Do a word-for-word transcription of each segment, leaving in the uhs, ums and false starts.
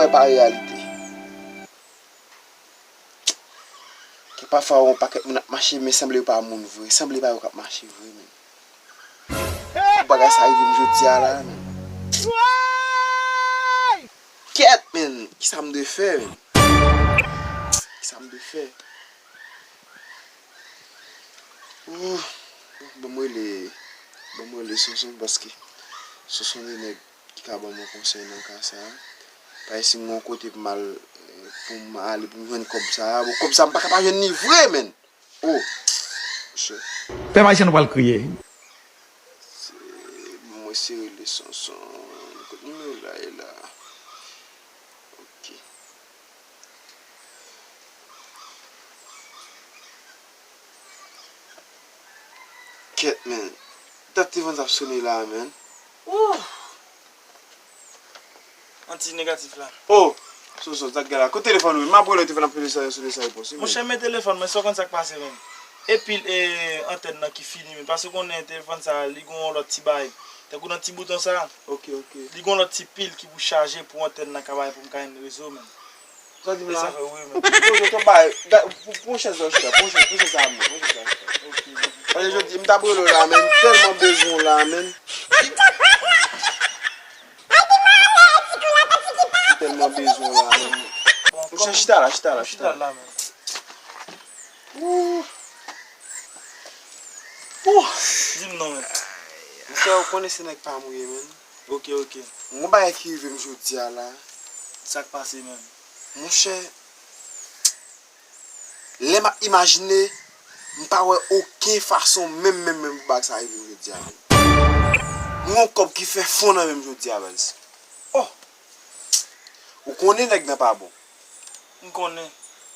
Bagay pa reyalite. Ke pafwa yon pakèt moun ap mache, men sanble yo pa moun vre. Sanble pa yo k ap mache vre, men. Pou bagay sa rive m jodi a la, men. Kèt, men. Kisa m dwe fè, men? Kisa m dwe fè? Ooh, ban m rele, ban m rele Sonson, paske Sonson se nèg ki ka ban m yon konsèy nan ka sa a. Paske si m gen yon kote pou m al, eh, pou m ale, pou m jwenn kòb sa a, bon, kòb sa a, m pa ka pa jwenn li vre, men. Oh, monchè. Pèp ayisyen nou pral kriye. Se, mwen se rele Sonson. Kot nimewo la ye la? Ok. Kèt, men. Dat telefòn sa ap sone la, men. Ooh! Anti negatif la. Oh! Sonson, sa k gen la? Kot telefòn ou? M ap rele w, telefòn ap sone san, sone san repons wi, men. Monchè, men telefòn mwen, sa w konn sa k pase, men. Epi, e, antèn nan ki fini, men. Paske w konnen telefòn sa, li gon lòt ti bagay. Tankou nan ti bouton sa. Ok, ok. Li gon lòt ti pil ki pou chaje pou antèn nan ka bay pou m ka jwenn rezo, men. Sa di m la? Sa fè wi, men. Pran, pran, pran, bay, ga-, pran, pran chèz la, chita. Pran chèz, pran chèz la, men. Pran chèz la, chita. Ok, ok. Paske jodi, m t ap rele w la, men. M tèlman bezwen w la, men. M tèlman bezwen w la, men. Bon, monchè, chita la, chita la, chita la, men. Ooh. Ooh. Di m non, men. Monchè, ou konnen se nèg pa m ou ye, men. Ok, ok. Gon bagay ki rive m jodi a la. Sa k pase, men? Monchè, lè m ap imajine, m pa wè okenn fason menm, menm, menm pou bagay sa rive m jodi a menm. M gen yon kòb ki fè fon nan men m jodi a, baz. Oh! Ou konnen nèg nan pa bon. M konnen.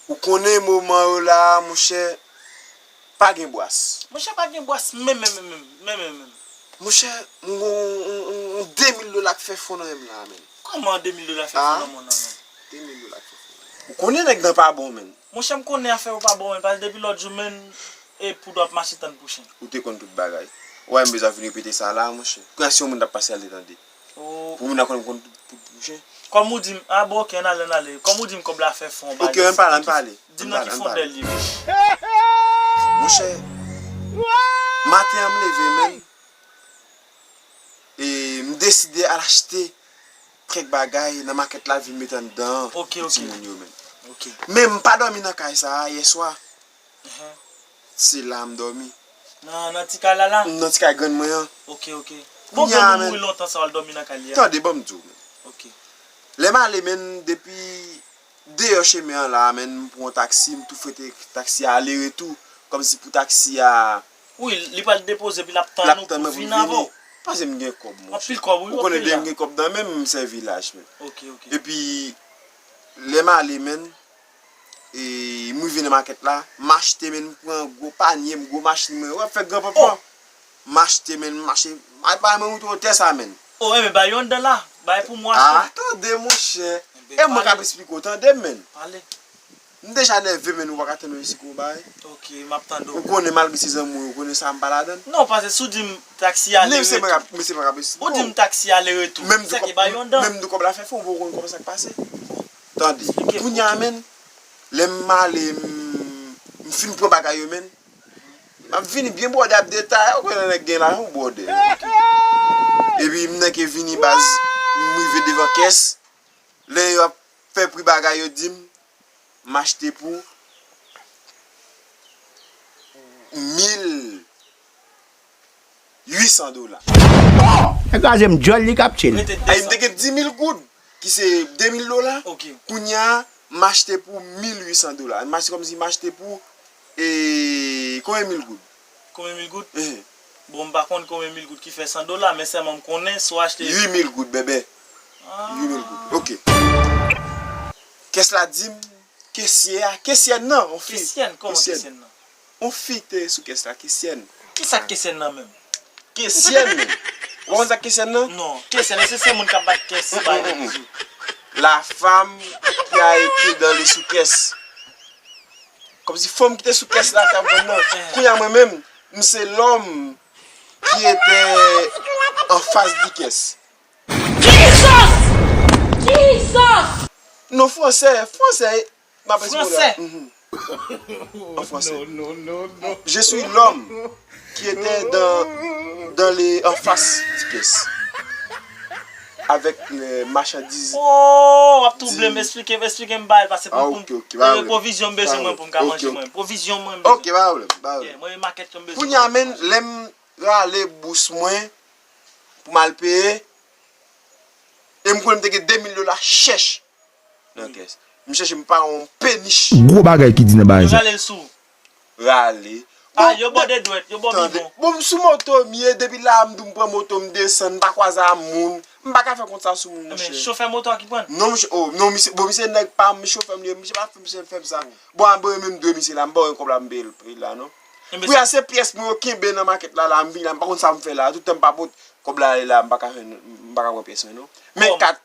Ou konnen moman yo la, monchè, pa gen bwas. Monchè, pa gen bwas, menm, menm, menm, menm, menm, menm. Monchè, m gon yon, yon, yon, yon de mil dola k fè fon nan men m la, menm. Kòman de mil dola fè fon nan men w nan, menm? De mil dola k fè fon nan men m. Ou konnen nèg nan pa bon, menm. Monchè, m konnen afè yo pa bon, menm, paske depi lòt jou, menm, e poud w ap mache tann pou chen. Ou te konn tout bagay. Ou wè m bezwen vin repete sa la, monchè. Kounya si yon moun t ap pase al te tande. Oh. Pou moun nan konn konn tout, tout pou chen. Kòm ou di m, a bon, ok, ann ale, ann ale. Kòm ou di m kòb la fè fon, ok, ann pale, ann pale. Di m nan ki fondè l ye. Monchè, maten an m leve, menm. E m deside al achte kèk bagay nan makèt la vin met anndan an pou timoun yo, menm. Ok. Men m pa dòmi nan kay sa a yè swa. Se la m dòmi. Nan, nan ti kay la la? Nan ti kay grann mwen an. Ok, ok. Bon, grann moun mouri lontan sa w al dòmi nan kay li a? Tande, ban m di w, menm. Ok. Lè m ale, menm, depi deyò chemen an la, menm, m pran yon taksi, m tou fwete taksi a ale retou, kòmsi pou taksi a. Wi, li pral depoze, epi l ap tann ou pou vin avè w. Paske m gen kòb, monchè. Anpil kòb, wi. Ou konnen depi m gen kòb nan men m, m sèvi laj, menm. Ok, ok. Epi, lè m ale, menm, e, m rive nan makèt la, m achte, menm, m pran gwo panye m, gwo machin mwen, w ap fè granpapa. M achte, menm, m mache, bay, bay mwen moute wotè sa, menm. Oh, enben, bay yo anndan la. Bay pou mwen achte. Ah, tande, monchè. Enben, e mwen k ap esplike w, tande, menm. Pale. M deja nève, menm, ou pa ka tann yon isi kou bay. Ok, m ap tande w. Ou konnen, malgre se zanmi w, ou konnen sa m pa ladann. Non, paske si w di m taksi ale retou. Mesye pa ka, mesye pa ka esplike w. Ou di m taksi ale retou. Menm di kòb, menm di kòb la fè fon, ou pa konn kòman sa k pase. Tande. Kounya, menm, lè m ale, m, m fin pran bagay yo, menm. M ap vini byen bwòdè ap detay, ou konnen nèg gen lajan ou bwòdè. Epi m nan ke vini baz, m rive devan kès. Lè yo ap fè pri bagay yo di m, m achte pou mil uit san dola. Nèg kraze m djòl li k ap tchil. Ay, m te gen dis mil goud. Ki se de mil dola. Ok. Kounya, m achte pou mil uit san dola. M achte kòmsi m achte pou, e, konbyen mil goud? Konbyen mil goud? Ehe. Bon, m pa konn konbyen mil goud ki fè san dola, men sèlman m konnen si w achte uit mil goud, bèbè. Ah. Uit mil goud. Ok. Kès la di m, kesye a, kesyèn nan, on fi. Kesyèn? Kòman kesyèn nan? On fi te sou kès la, kesyèn. Kisa k kesyèn nan menm? Kesyèn, menm. Ou konn sa k kesyèn nan? Non, kesyèn, se, se moun k ap bat kès, se bagay de bizou. La femme qui a été dans les sous-caisses. Kòmsi fanm ki te sou kès la t ap vann nan. Kounya mwen menm, m se l'homme qui était en face di kès. Jesus! Jesus! Non, fransè, fransè, m ap esplore. Fransè. Mhm. En français. Je suis l'homme qui était dans, dans les, en face du caisse. Avec les marchandises. Oh, w ap twouble m, esplike m, esplike m bagay, pase pou m. Ah, ok, ok, pa gen pwoblèm. Pwovizyon m bezwen mwen pou m ka manje mwen. Pwovizyon mwen m bezwen. Ok, pa gen pwoblèm, pa gen pwoblèm. Yeah, mwen e makèt yo m bezwen. Kounye a, menn, lè m rale bous mwen pou m al peye, e m konnen m te gen de mil dola chèch nan kès. M chèche m pa yon penich. Gwo bagay ki di nan bagay sa. Yo rale l sou. Rale. Ah, yo bò de dwèt, yo bò bibon. Bon, m sou moto m ye, depi la a m di w m pran moto m desann, m pa kwaze a moun. M pa ka fè kont sa sou moun, monchè. Men chofè moto a ki pran l? Non, monchè, oh, non, misye, bon, misye nèg pa m, chofè m li ye, misye pa fè, misye fè m sa. Bon, a, bon, e menm dwe misye la, m ba w kòb la, m peye l la, non. Kounye a se pyès mwen yo kenbe nan makèt la, la, m vini la, m pa konn sa m fè la, tout tan m pa pot kòb la ale la, m pa ka fè, m pa ka pran pyès mwen, non. Men kat,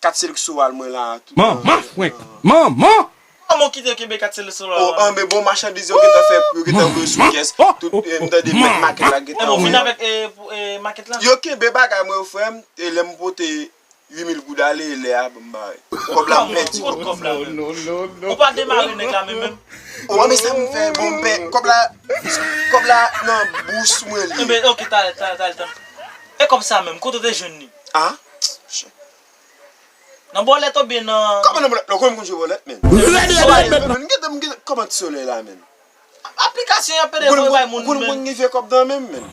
kat Seleksowal mwen la, tout. Manman frenk! Manman! Kòman w kite kenbe kat Seleksowal? Oh, anben bon machandiz yo gentan fè, yo gentan voye sou kès. Tout, eh, m tande mèt makèt la gentan. Bon, vin avèk, eh, pou, eh, makèt la. Yo kenbe bagay mwen yo, frè m, e lè m pote uit mil goud ale, e lè a ban m bare. Kòb la m pèdi. Ou pa demare nèg la menm menm? Oh, men sa m fè, bon, m pè, kòb la, kòb la nan bous mwen li ye. Enben, ok, talè, talè, talè, talè. E kòb sa menm, kote w te jwenn li? Ah? Nan bòlèt oubyen nan... Kòman nan bòlèt? Lè w konnen m konn jwe bòlèt, menn. Rèd, rèd, rèd, menn. Menn, gade m, gade, kòman ti solèy la, menn. Aplikasyon y ap pede voye bay moun, menn. Ou konnen m konn gen vye kòb nan men m, menn.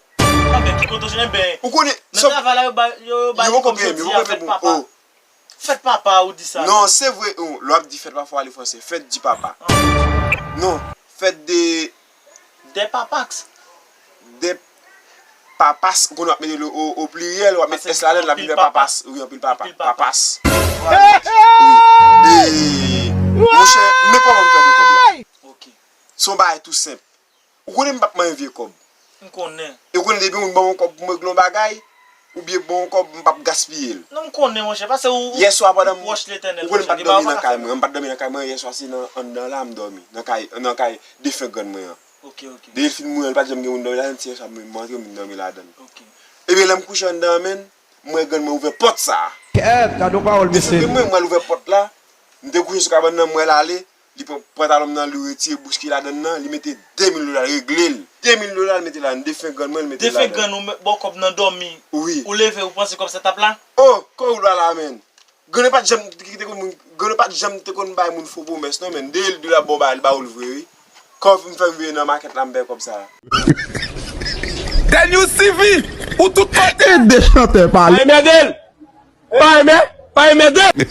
Anben, ki kote w jwenn, enben. Ou konnen, nan travay la, yo ba, yo ba li kòb jodi a, fèt papa. Fèt papa, ou di sa. Non, se vre, oh, lè w ap di fèt papa, fò w ale fransè. Fèt di papa. Non, fèt de Des papas. De papas, ou konn w ap mete l o, o pliryèl, w ap met S ladan l, l ap vin fè papas. Wi, anpil papa. Papas. Wi. E, monchè, men kòman m fè de kòb la. Ok. Se yon bagay tou senp. Ou konnen m p ap manyen vye kòb. M konnen. E ou konnen depi yon moun ban m yon kòb pou m regle yon bagay, oubyen ban yon kòb, m p ap gaspiye l. Non, m konnen, monchè, paske ou, ou pwòch Letènèl, monchè. Yèswa pandan m, ou konnen m pa t dòmi nan kay mwen, m pa t dòmi nan kay mwen, yèswa se nan anndan la m dòmi, nan kay, nan kay defen grann mwen an. Ok, ok. Depi l fin mouri an, li pa t janm gen moun dòmi ladan l, se yèswa m, m antre, m vin dòmi ladan l. Ok. Ebyen, lè m kouche anndan an, menn, m wè grann mwen ouvè pòt sa a. Kèt, gade yon pawòl, mesye. Desann menm, m al ouvè pòt la, m te kouche sou kabann nan, m wè l ale, li pran pantalon m nan, li retire bous ki ladan l nan, li mete de mil dola, l regle l. De mil dola, l mete ladan l, defen grann mwen, l mete l ladan l. Defen grann ou ba w kòb nan dòmi. Wi. Ou leve, ou panse kòb sa t ap la? Oh, kòb ou la la, menn. Grann pa t janm te konn moun, grann pa t janm te konn bay moun fo pwomès non, menn. De mil dola ba w, ba w l vre, wi. Kòb m fè m veye nan makèt la, m bay kòb sa a. Daniel C V, ou tout kote! Kite de chantè pale. Pa enmède l! Pa enmè, pa enmède l!